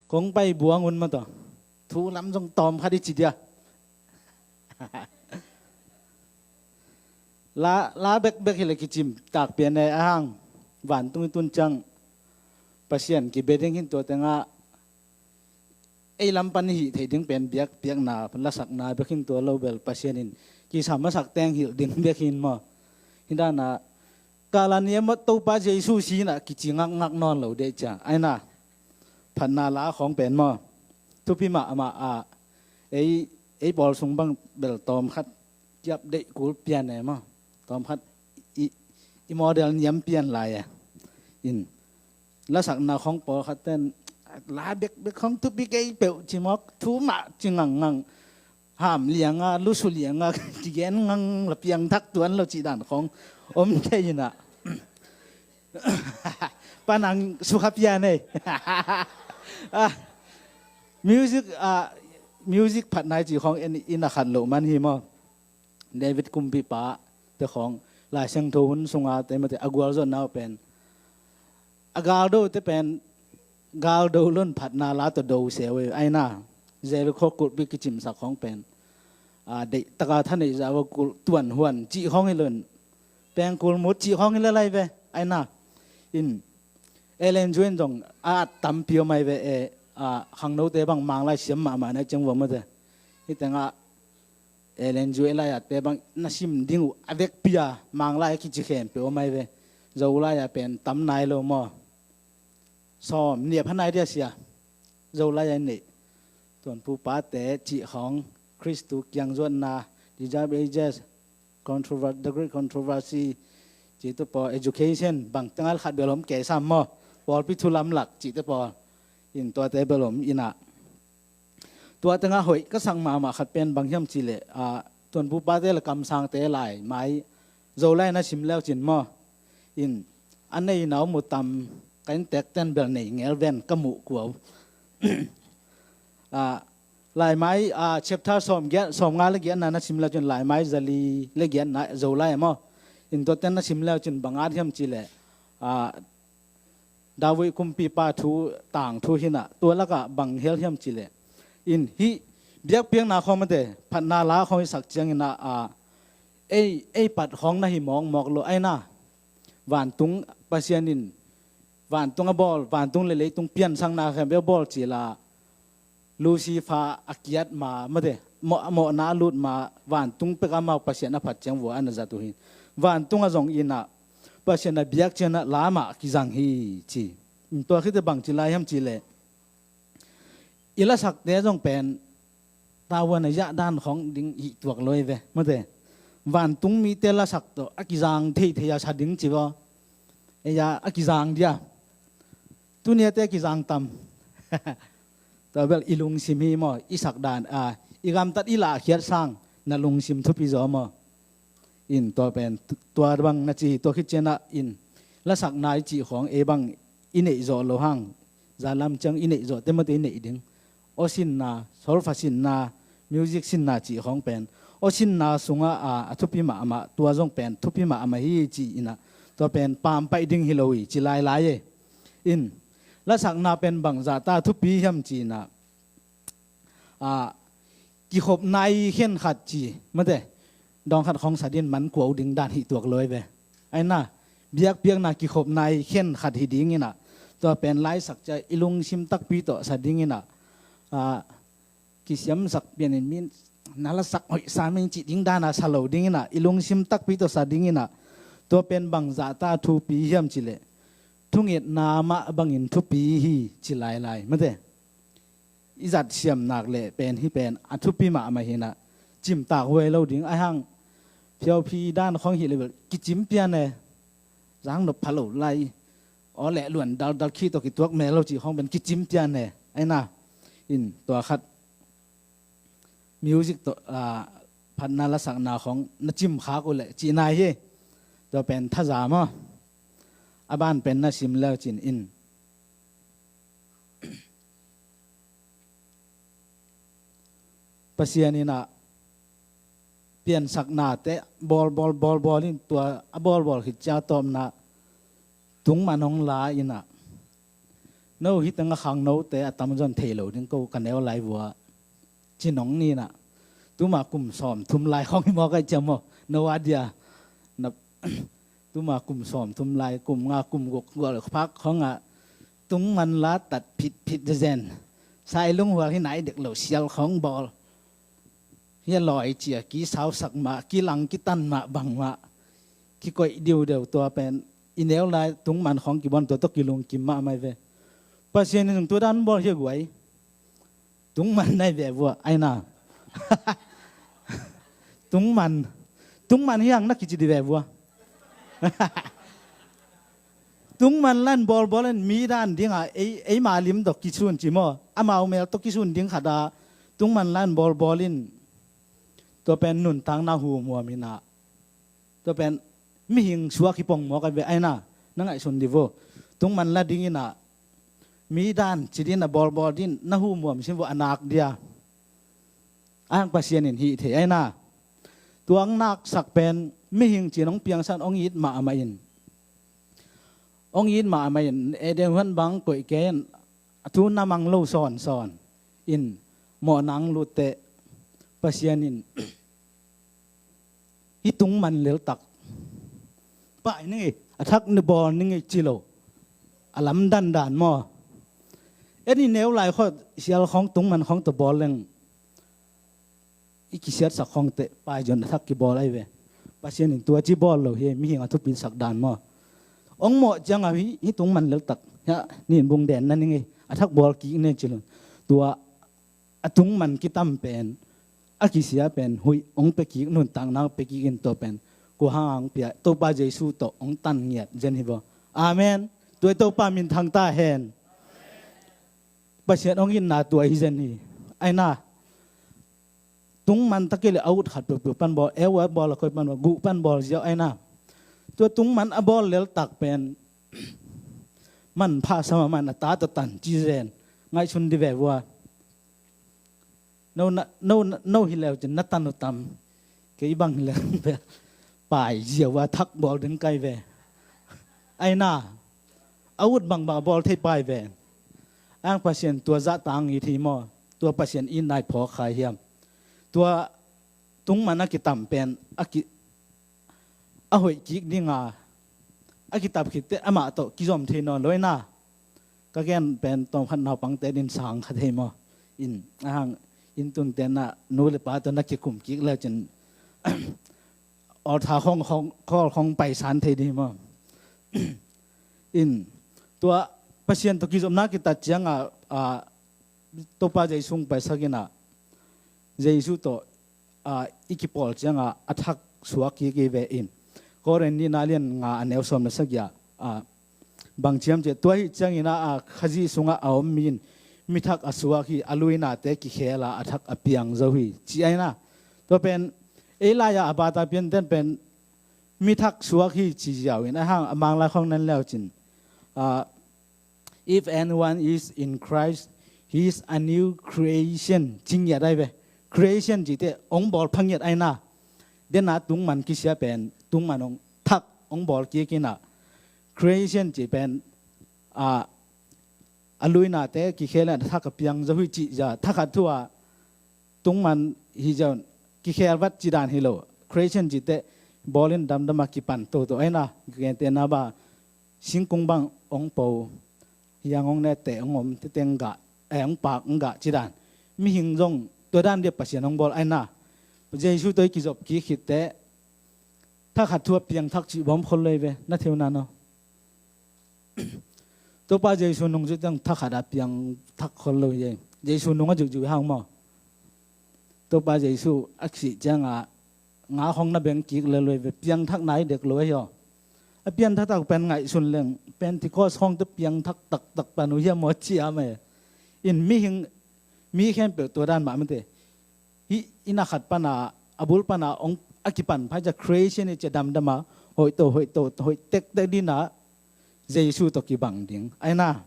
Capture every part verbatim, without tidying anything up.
Kong pai buang un mataw. Thu lam zong tawm khat i ci dia. La, la bekbek hi le kicim tak pian e a hang. Vantung i tun ciang Pasian kibe ding hin tua tengah ei lam pan i hih theih ding pen biak, biakna, lasakna bek hin tua lo bel Pasian in kisam a sak teng hilh ding bek hin maw. Hi dana, kala ni a mat Topa Jesu si na kici ngakngak nawn lo deh cia. Aina, phatna la khawng pen maw. Thupi mahmah a, ei, ei pawl sung bang bel tawm khat kiap deih kul pian e maw. Tawm khat i, i model niam pian lai e. In, lasakna khawng pawlkhat ten, la bekbek khawng thupi kei peuh ci mawk, thu mah ci ngangngang. Ham lianga, lusu lianga, kigen ngang la piang thak tuan lo cih dan khawng om thei ina. Panang sukha pian ei. Ah, music, ah, music phatna i cih khawng in, ina khat loh man hi maw. David kumpipa te khawng Lai Siangtho hun sunga te mate a gualzawhna uh pen, a galdo te pen galdo lon phatna la tawh do seu e. Aina, Jericho kulhpi kicimsak khawng pen, a, deih taka thaneih zah va kulh tuan huan cih khawng hi lon, pengkul mut cih khawng hi lalai ve. Aina, in Ellen G. White zong a at tampi om ai ve e. A, khangnote bang Manglai siam mahmah na ciang vua mate. Hi tengah Ellen G. White lai-a te bang na sim ding uh a vekpi a Manglai a kici khempeuh om ai ve. Zolai-a pen tam nai lo maw. Sawm nih a pha nai dia sia. Zolai-a i neih Tuanpupate cih khawng, Khristu kiangzuatna, Desire of Ages, controver-, The Great Controversy, cih tu pawl, education, bang tengah khat bel om kei sam maw. Pawlpi thu lamlak cih te pawl. In tuate bel om ina. Tua tengah hoih ka sak mahmah khat pen bang hiam cih leh, a, Tuanpupate le kamsangte lai mai Zolai na sim leu cin maw. In a nei na om uh tam, ka inntek ten bel nei ngel ven ka muh kuau. A, lai mai, a, chapter sawm giat, sawm nga le giatna na sim leu cin lai mai zali le giatna Zolai maw. In tua ten na sim leu cin bang at hiam cih leh, a, David kumpipa thu, tangthu hina, tua lakah bang hel hiam cih leh. In hih biakpiakna khawng mate, phatna la khawng i sak ciangin a, a, ei, ei pat khawng na hi mawkmawk lo, aina. Vantung Pasian in, vantung a bawl, vantung le leitung piansakna khempeuh a bawl cila, Lucifer a kiat ma, mate, mawh, mawhna a lut ma, vantung pek amau Pasian a phat ciang vua a na zat uh hi. Vantung a zong ina, Pasian a biak ciangin a la mah kizang hi ci. Tua khite bang ci lai hiam cih leh. I lasakte zong pen, tavuan a yah dan khawng ding hih tuak lo i ve, mate. Vantung mite lasak tawh, a kizang theithei a sa ding ci vaw. Ei a, a kizang dia. Tuniate kizang tam. Tua bel i lungsim hi maw, i sak dan, a, i gamtat i lahkhiat sang, na lungsim thupi zaw maw. In tua pen, tu-, tua bang na ci hi, tua khit ciangin in, lasakna i cih khawng, ei bang i neih zawh lo hang, zalam ciang i neih zawh te mate i neih ding. Aw sinna, solfa sinna, music sinna cih khawng pen. Aw sinna sungah a, a thupi mahmah, tua zong pen, thupi mahmah hi ci ina. Tua pen, pampaih ding hi lo hi, ci lailai e. In, lasakna pen bangzah ta thupi hiam ci ina. A, kikhopna i khen khat ci, mate. Dawng khat khawng sa din man kuau ding dan hih tuak lo i ve. Aina, biakpiakna kikhopna i khen khat hi ding ina. Tua pen laisak cia i lungsim takpi tawh sa ding ina. A, kisiamsak pian in min, na lasak hoih sa min cih ding dana sa lo ding ina, i lungsim takpi tawh sa ding ina. Tua pen bangzah ta thupi hiam cih leh. Thungetna mah bangin thupi hi ci lailai. Mate. I zat siam nak leh pen hi pen a thupi mahmah hi ina. Cimtak huai lo ding a hang. Phiauphi dan khawng hi leh bel kicim pian e. Zang nop pha lo lai. Aw leh luan daldal khi tawh kituak mel lo cih khawng pen kicim pian e. Aina, in tua khat music tawh, a, phatna lasakna khawng na cim khak uh leh cihna hi. Tua pen thaza maw. A ban pen na sim leu cin in. Pasian ina piansaknate bawl, bawl, bawl, bawl in tua a bawl, bawl khit cia tawpna tungman hong la ina. No hi teng a khangnote a tamzaw in thei lo ding ko ka neu lai vua. Ci nong ni na. Tuma kum sawm thum lai khong hi maw kai ciam maw. No a dia. Na, tuma kum sawm thum lai, kum nga, kum guk gual phak khong a. Tungman la tat phit phit zen. Sai lunghual hi nai dek lo sial khong bawl. Hi a lawi cia, ki sausak mah, ki lang ki tan mah bang mah. Ki koih diu deu tua pen. I neu lai tungman khong ki bon tua tawh ki lungkim mah mai ve. Pasian in tua dan bawl hi a guai. Tungman nai ve vua, ai na. Tungman. Tungman hiang na kici di ve vua. Tungman lan bawlbawl in mi dan ding a, ei, ei ma lim tawh kisun ci maw. Amau mel tawh kisun ding khat a. Tungman lan bawlbawl in. Tua pen nuntakna humuam in a. Tua pen mihing suak hi pong maw ka ve ai na. Na ngaihsun di vua. Tungman la ding in a. Mi dan, ci din a bawlbawl din, na humuam sin vua a nak dia. Ang Pasian in hih thei ai na. Tua ang naksak pen, mihing cin ong piangsan, ong it mah amah in. Ong it mah amah in, Eden huan bang koih ke in, a thu na mang lo sawn sawn. In, mawh nang lutte, Pasian in, hi tungman leltak. Pai ning ei, a thak ni bawl ning ei ci lo. A lamdan dan maw. En i neu lai khawh, sial khawng tungman khawng tawh bawl leng. I kisiatsak khawngte, pai zon a thak kibawl ai ve. Pasian in tua ci bawl lo hi, mihing a thupisak dan maw. Ong mawh ciang a hi, hi tungman leltak. Hia, nin bung den na ning ei, a thak bawl kik ne ci lo. Tua a tungman kitam pen, a kisia pen, huih ong pekik, nuntakna pekik in tua pen, kua hang ang pia, Topa Jesu tawh ong tan ngiat zen hi vaw. Amen. Tua Topa minthang ta hen. Pasian ong itna tua hi zen hi. Ai na. Tungman takil a ut khat peuhpeuh pan bawl, eu a bawl a koi pan bawl, guh pan bawl ziau ai na. Tua tungman a bawl leltak pen, man pha sama man a ta tawh tan ci zen. Ngaihsun di ve vua. No, na, no, no hi leu cin na tan uh tam. Kei bang hi leu pai ziau a thak bawl ding kai ve. Ai na. A ut bangbang a bawl thei pai ve. Ang Pasian tua zah tang i thei maw. Tua Pasian i nai phawk khai hiam. Tua tungman a kitam pen a ki, a hoih kik ding a. A kitap khitte amah tawh kizom thei nawn lo ai na. Ka gen pen tawm khat naupangte din sang kha thei maw. In, a hang, in tunte na nu le pa tawh na kikum kik le cin. Awltha khong, khong, khawl khong paisan thei di maw. In, tua Pasian tawh kizopna kitat ciang a, a, Topa Jesu hong paisak in a, Jesu tawh, a, i kipawl ciang a, a thak suak kik i ve in. Korin ni na lian nga a neu sawm na sagih a, a, bang ciam ciah, tua hi ciang in a, a, Khazih sungah a om mi in, mi thak a suak hi, a luinate kikhel a, a thak a piang zo hi, ci ai na. Tua pen, ei lai a, a bata pian ten pen, mi thak suak hi, ci ziau in, a hang, a mang lai khong nan leu cin. A, If anyone is in Christ, he is a new creation. Ci ngiat ai ve. Creation cite, ong bawl pha ngiat ai na. Dena tungman kisia pen, tungman ong thak, ong bawl kik in a. Creation ci pen, a, a luinate, kikhel a thak a piang zo hi ci za, thakhat thu a, tungman hi zawn, kikhel vat ci dan hi lo. Creation cite, bawlin damdam a kipan toto ai na, gente na ba, singkung bang ong po, hiang ong ne te ong om, te teng gah, eh, ong pak ong gah ci dan. Mihing zong, tua dan dia Pasian ong bawl ai na. Jesu tawh i kizop kik khitte, thakhat thu a piang thak ci bawm khol lo i ve, na theu na no. Topa Jesu nung zu teng thakhat a piang thak khol lo hi ei. Jesu nung a zukzuk hang maw. Topa Jesu a kisih ciang a nga khong na beng kik le lo hi ve, piang thak nai dek lo hi aw. A piang thak tak pen ngaihsun leng, Pentecost khong te piang thak taktak pan uh hiam maw ci a mai. In mihing, mi khempeuh tua dan mah mite. Hi, inn a khat pana, a bul pana, ong, a kipan phai cia creation i cia damdam a, hoih to, hoih to, hoih tektek dina, Jesu tawh kibang ding. Ai na,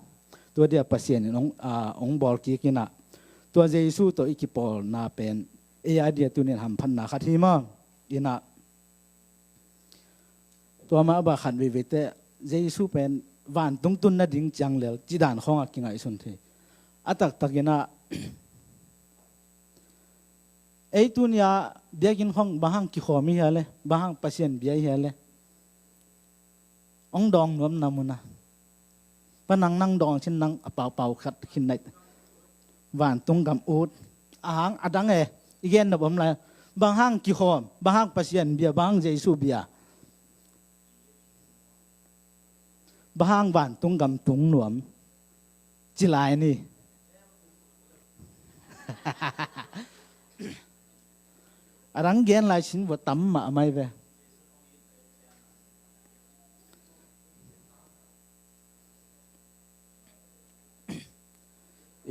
tua dia Pasian in ong, a, ong bawl kik ina. Tua Jesu tawh i kipawlna pen, ei a dia tunin hamphatna khat hi maw. Ina, tua mah a ba khat veiveite, Jesu pen, vantung tun nading ciang lel, ci dan khawngah kingaihsun thei. A taktakinah, ei tunia biakinn khawng bang hang kikhawm i hia le, bang hang Pasian bia i hia le. Hong dawng nuam na muna. Pa nang nang dawng cin nang a paupau khat khin naih. Vantung gam ut. A hang a dang e, i gen nop om lai. Bang hang kikhawm, bang hang Pasian bia, bang hang Jesu bia. Bang hang vantung gam tung nuam. Ci lai ni. A dang gen lai sin vua tam mah mai ve.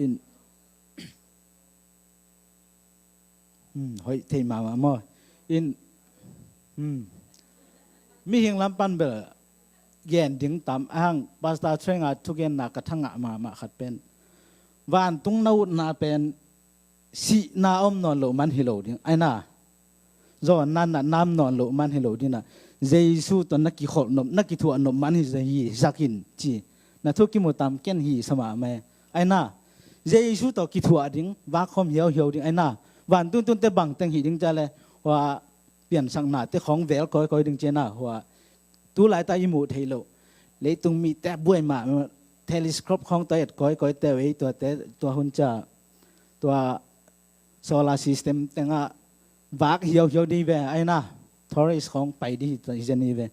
In. Hmm, hoih thei mahmah maw. In. Hmm. Mihing lam pan bel gen ding tam a hang Pastor Cheng a thugenna ka thangah mahmah khat pen. Vantung na utna pen sihna om nawn loh man hi lo ding. Aina. Zawnna na nam nawn loh man hi lo dingah. Jesu tawh na kikholh nop, na kithuah nop man hi zah hi zakin ci. Na thu kimu tam ken hi sa mahmah e. Aina. Jesu tawh kithuah ding, vak khawm hiauhiau ding. Aina. Vantung tunte bang teng hi ding ca le. Hua piansaknate khawng vel kawikawi ding cina. Hua tu laita i muh thei lo. Leitung mite buai mah telescope khawng tawh et kawikawi teu ei tuate tua hun ca. Tua solar system tengah vak hiauhiau ding ve aina. Tourist khawng pai ding hi zen hi ve.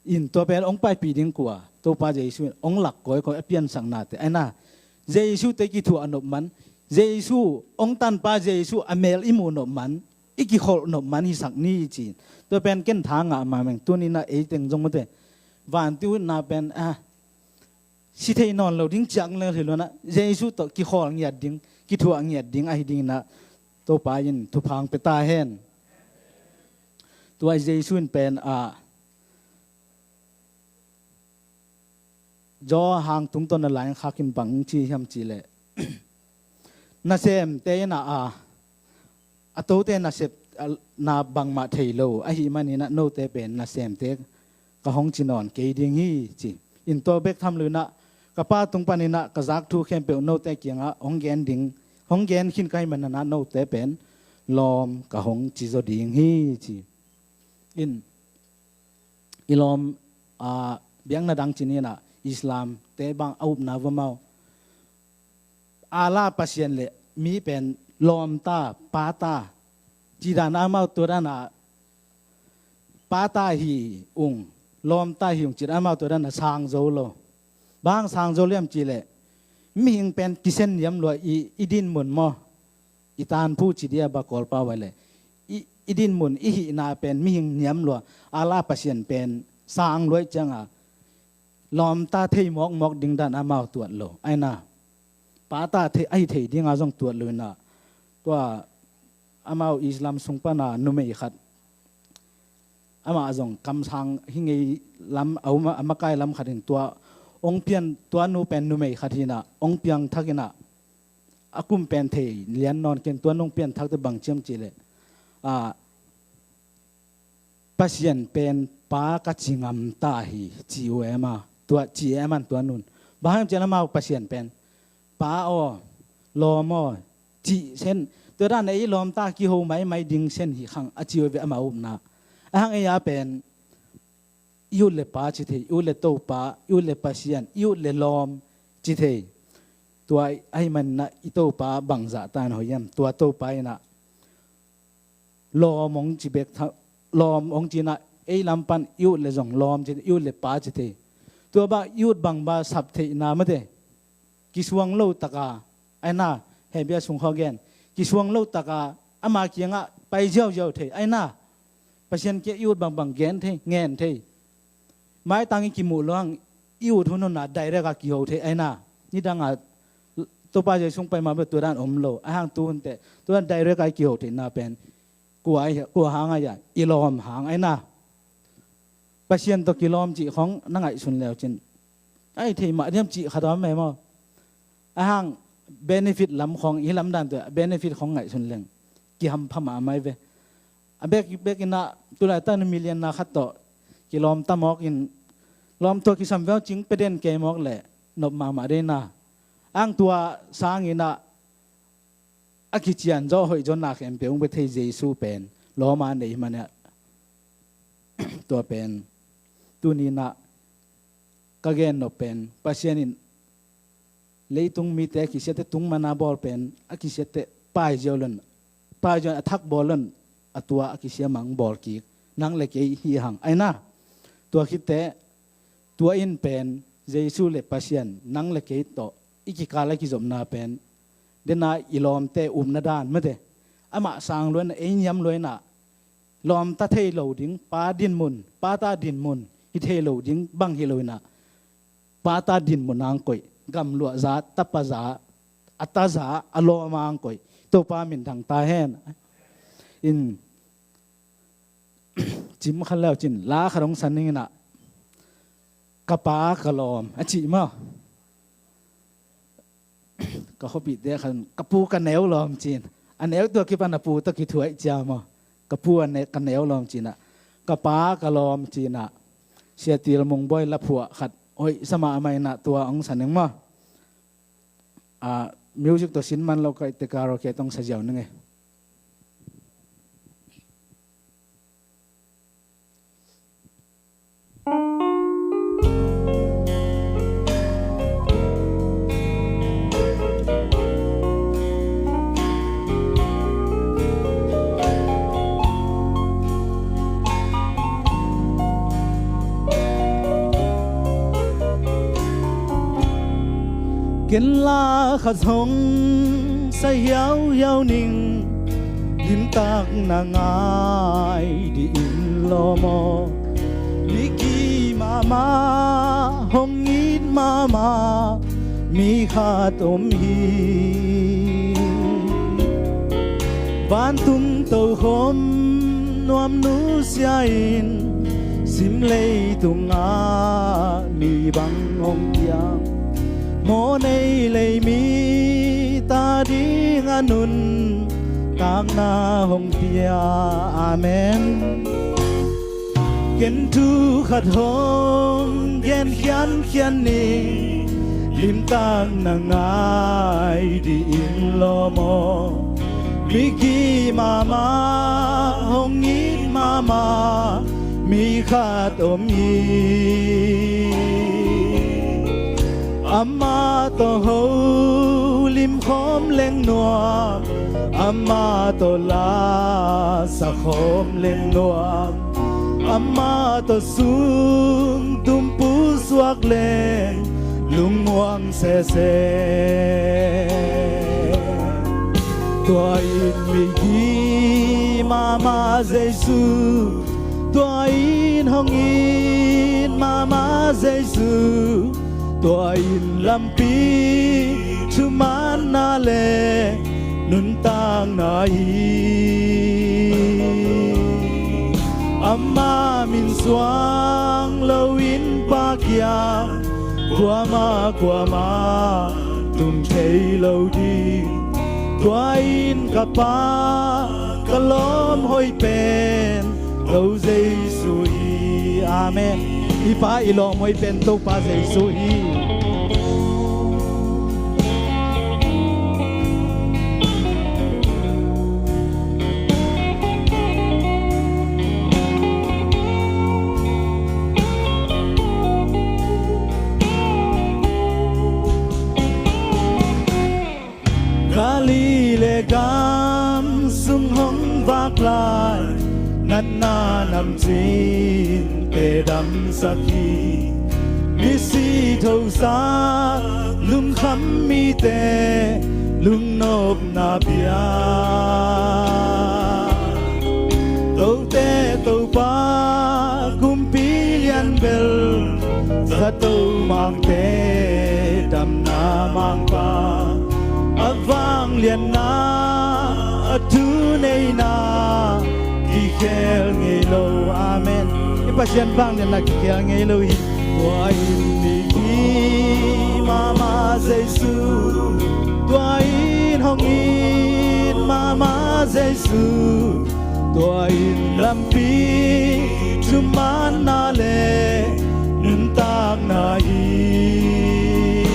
In tua pen hong paipih ding kua Topa Jesu in hong lak kawikawi a piansaknate aina. Jesu te kithuah a nop man. Jesu hong tanpa Jesu a mel i muh nop man. I kikholh nop man hisak ni ci. Tua pen ken tha ngah mahmeng tuninah ei teng zong mute. Vantung utna pen a si thei nawn lo ding ciang lel hi lo na, Jesu tawh kikhawl ngiat ding, kithuah ngiat ding ahi dingin ah Topa in thupha hong pia ta hen. Tua Jesu in pen a Johan tungtawn a lai khak in bang ci hiam cih leh nasemte in ah a a tote nasep na bangmah thei lo ahi manin ah note pen nasemte ka hong ci nawn kei ding hi ci. In tua bek tham lo in ah ka Pa tung panin ah ka zak thu khempeuh note kiangah hong gen ding, hong gen khin ka hih manin ah note pen lawm ka hong ci zaw ding hi ci. In i lawm a biakna dang ci ni in ah Islamte bang a upna va mau. Allah Pasian le mi pen lawmta, pata, ci dan amau tua dan a pata hi ung, lawmta hi ung ci dan amau tua dan a sang zo lo. Bang sang zo liam cih leh mihing pen kisen niam lua i, i din mun maw, i tanphu ci dia ba Kawlpau vai leh i, i din mun i hihna pen mihing niam lua, Allah Pasian pen sang luai cianga lawmta thei mawkmawk ding dan amau tuat lo. Aina pata thei, ahi thei dinga zong tuat lo in ah tua amau Islam sung pana numei khat amah zong kamsang hi ngei lam a um a, a makai lam khat in tua hong pian, tua nu pen numei khat hi in ah hong piang thak in ah a kum pen thei lian nawn ken tua nong pian thakte bang ciam cih leh a Pasian pen pa ka ci ngam ta hi ci uh e ma. Tua ci e man tua nun. Bang hang cian amau Pasian pen pa aw, lawm aw, ci sen. Tua dan ei lawmta kiho maimai ding sen hi khang a ci uh ve amau upna. A hang ei a pen i ut le pa ci thei, i ut le Topa, i ut le Pasian, i ut le lawm ci thei. Tua ahi manin ah i Topa bangzah ta in hoih hiam? Tua Topa in ah lawm hong ci bek tha, lawm hong ci in ah ei lam pan i ut le zong lawm ci, i ut le pa ci thei. Tua bang i ut bang ba sap theihna mate. Kisuang lo taka aina, hebia sung khaw gen. Kisuang lo taka ama kiangah pai ziauziau thei aina. Pasian kia i ut bangbang gen thei, ngen thei. Maitang i kimuh luang i ut hun huna direct a kiho thei aina. Nidanga Topa Jesu sung pai ma bia tua dan om lo. A hang tu hunte tua dan direct a i kiho theihna pen kua, kua hang a ia, i lawm hang aina. Pasian tawh kilawm cih khong na ngaihsun leu cin ai thei mah diam cih khat om e maw? A hang benefit lam khong, i lam dan tua benefit khong ngaihsun leng kihampha mahmai ve. A bek, bek in ah tulai tan million na khat tawh kilawm tamawk in Lawm, tua kisam veu cing pia den kei mawk leh nop mahmah dei na. Ang tua sangin ah a kician zawh hoih zawhna khempeuh hong pia thei Jesu pen lawm a nei hi mah nia. Tua pen tuni-in ah ka gen nop pen Pasian in leitung mite a kisiate tung mana bawl pen a kisiate paiziau lon, paiziau a thak bawl lon, a tua a kisia mang bawl kik nang le kei hi hang. Aina, tua khitte, tua in pen Jesu le Pasian nang le kei tawh i kikal a kizopna pen dena i lawmte upna dan mate. Amah sang luaina, ei niam luaina lawmta thei lo ding, pa dinmun, pa ta dinmun hi thei lo ding bang hi lo ina, pa ta dinmun ang koih, gamluah za, tapa za, a ta za, a lawm ang koih. Topa minthang ta hen. In cim khat leu cin la khat hong san ning ina, ka pa ka lawm a cih maw? Ka khuapihte khan ka pu ka neu lawm cin. A neu tua kipan a pu tawh kithuaih cia maw? Ka pu a ne-, ka neu lawm cin ah, ka pa ka lawm cin ah, Sia Til Mung Bawi laphuah khat hoih sa mahmah ina, tua hong sa ning maw? Ah, music tawh sin man lo ka i te karaoke tawh hong sa ziau ning e. Ken la khat hong sa hiauhiau ning, limtak na ngai dih in lawm aw. Migi mahmah, hong it mahmah mi khat om hi. Vantung tokhom nuam nusia in, sim leitungah mi bang hong piang, mawhnei lei mi ta dingah nuntakna hong pia. Amen. Ken thu khat hong gen khiankhian ning, limtak na ngai dih in lawm aw. Migi mahmah, hong it mahmah mi khat om hi. Amah tawh holim khawm leng nuam, amah tawh lasa khawm leng nuam, amah tawh sungtum pusuak leng lungmuang sese. Tua in migi mahmah Jesu, tua in hong it mahmah Jesu, tua in lampi thumanna le nuntakna hi. Amah min suang loin Pa kiang kuamah kuamah tung thei lo ding. Tua in ka Pa, ka lawm hoih pen Topa Jesu hi. Amen. I Pa, i lawm hoih pen Topa Jesu hi. Galilee gam sung hong vak lai, natna namcinte damsak hi. Misi thosak, lungkham mite lungnopna bia. Tote Topa, kumpi lian bel, zato mangte damna mangpa, a vanglianna, a thuneihna kikhel ngei lo. Amen. I Pasian vanglianna kikhel ngei lo hi. Tua in migi mahmah Jesu, tua in hong it mahmah Jesu, tua in lampi thumanna le nuntak na hi.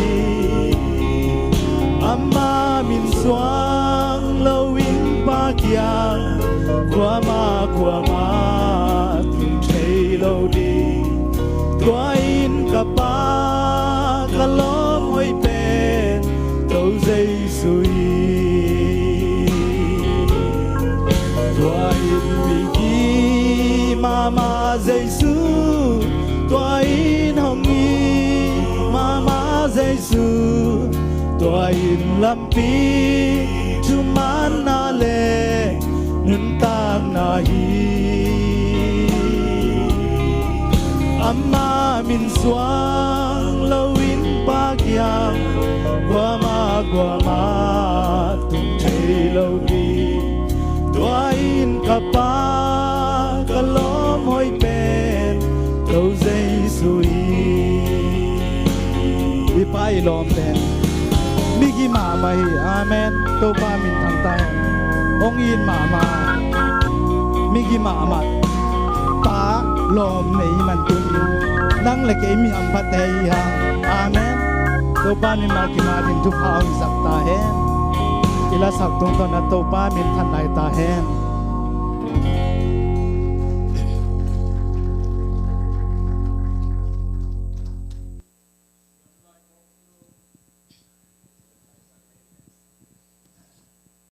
Ama min suang loin Pa kiang kuamah kuamah tung thei lo ding. Tua in ka Pa ka lawm hoih pen To Jesu hi. Tua in migi mahmah Jesu, tua in hong it mahmah Jesu, tua in lampi thumanna le nuntakna hi. Ama min suang loin Pa kiang kuamah kuamah tung thei lo ding. Tua in ka Pa ka lawm hoih pen To Jesu hi. I Pa i lawm pen migi mahmah hi. Amen. Topa min thang ta hen. Hong it mahmah, migi mahmah Pa lawm nei man tuni nang le kei mi hamphatte hi hang. Amen. Topa min mah kimat in thupha hong sak ta hen. I lasak tungtawn a Topa min than lai ta hen.